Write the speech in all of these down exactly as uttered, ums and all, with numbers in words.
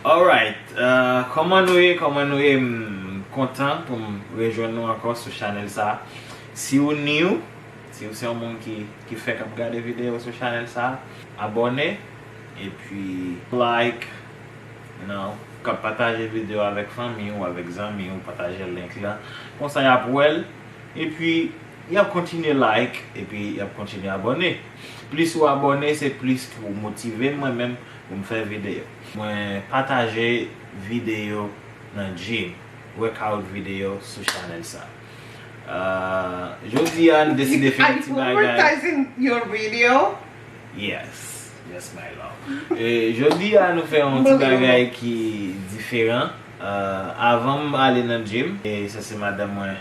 Alright, uh, kòman nou ye? Kòman nou ye? M kontan pou m rejwenn nou ankò sou chanèl sa. Si ou new, si ou se yon moun ki, ki fèk ap gade videyo sou chanèl sa, abòne, epi like, you know, ka pataje videyo avèk fanmi ou, avèk zanmi ou, pataje link la. Konsa y ap wè l, epi y ap kontinye like, epi y ap kontinye abòne. Plis ou abòne, se plis ou motive m mwen menm pou m fè videyo. Mwen pataje videyo nan gym, workout videyo sou chanèl sa. Uh, jodi a, n deside fè yon ti bagay. Are you prioritizing your video? Yes, yes, my love. E jodi a, nou fè yon ti bagay ki diferan. Uh, avan m ale nan gym, e sa se madanm mwen,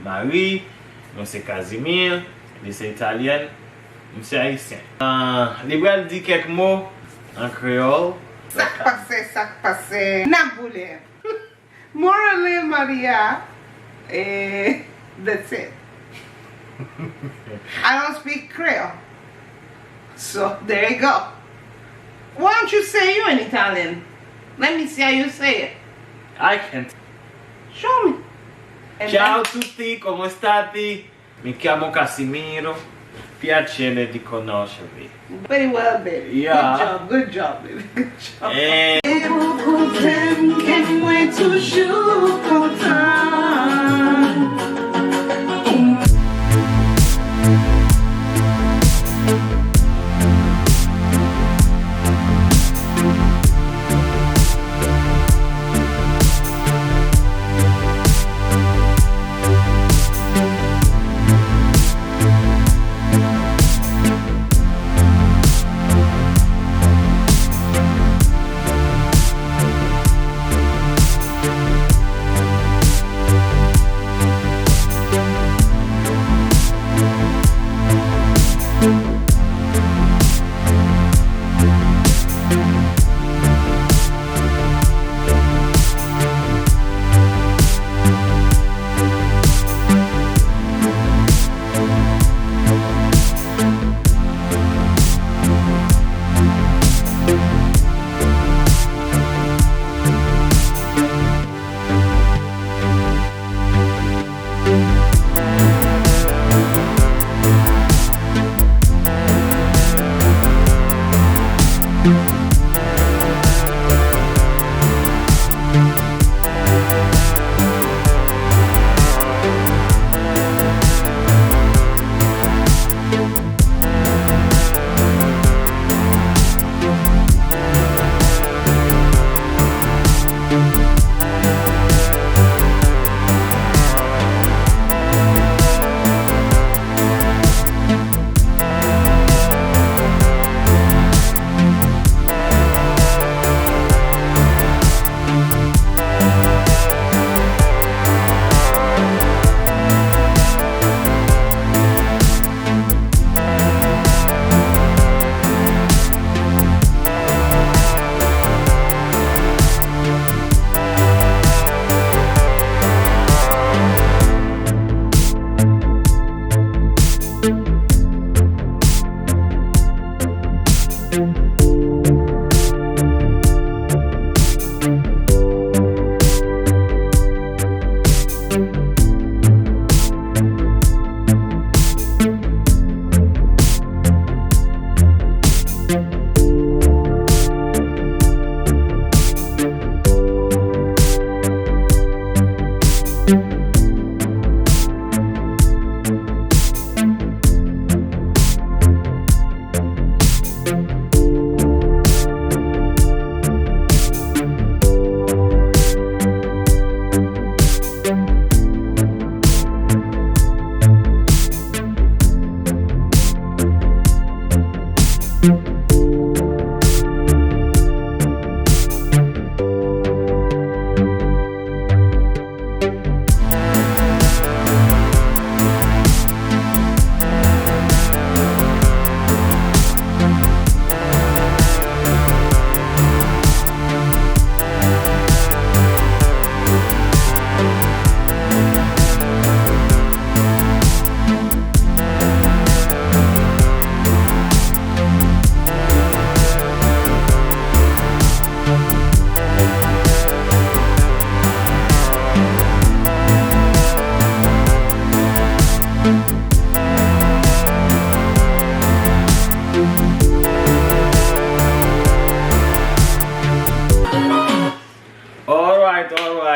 Marie, mwen se Casimir, li se Italyèn, m se Ayisyen. Uh, li pral di kèk mo an kreyòl. Sa k pase, sa k pase? N ap boule. Morale, Maria, eh, that's it. I don't speak Creole. So, there you go. Why don't you say you in Italian? Let me see how you say it. I can't. Show me. And Ciao then tutti, come state? Mi chiamo Casimiro, piacere di conoscervi. Very well, baby. Yeah. Good job, good job, baby. Good job. Eh. E ou kontan, ke mwen toujou kontan.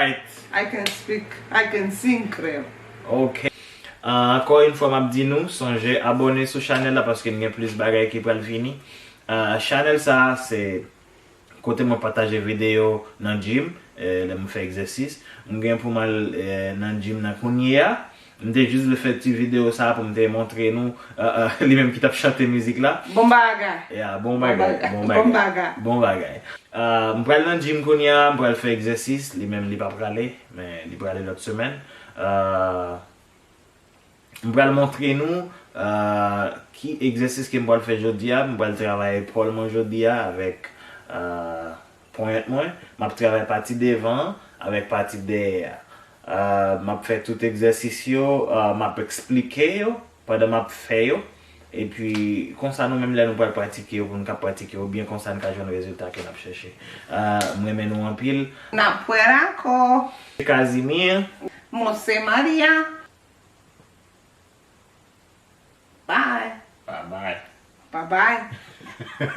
Right. I can speak, I can sing Kreyòl. Ok. Ah, ankò yon fwa, m ap di nou, sonje abòne sou chanèl la paske n gen plis bagay ki pral vini. Ah, chanèl sa a, se kote mwen pataje videyo nan gym, eh, lè mwen fè egzèsis. Mwen gen pou m al, eh, nan gym nan kounye a. M te jis vle fè ti videyo sa a pou m te montre nou, eh, eh, li menm ki t ap chante mizik la. Bon bagay. Yeah, bon bagay, bon bagay. Bon bagay. Ah, m pral nan gym kounye a, m pral fè egzèsis, li menm li pa prale, men li prale lòt semèn. Ah, m pral montre nou, ah, ki egzèsis ke m pral fè jodi a. M pral travay epòl mwen jodi a avèk, ah, ponyèt mwen. M ap travay pati devan an avèk pati dèyè a. Ah, m ap fè tout egzèsis yo, ah, m ap eksplike yo pandan m ap fè yo. Epi, konsa nou menm lè nou pral pratike yo, pou nou ka pratike yo byen, konsa n ka jwenn rezilta ke n ap chèche. Ah, m renmen nou anpil. N ap wè ankò. Casimir. Mwen se Maria. Bye. Bye bye. Bye bye.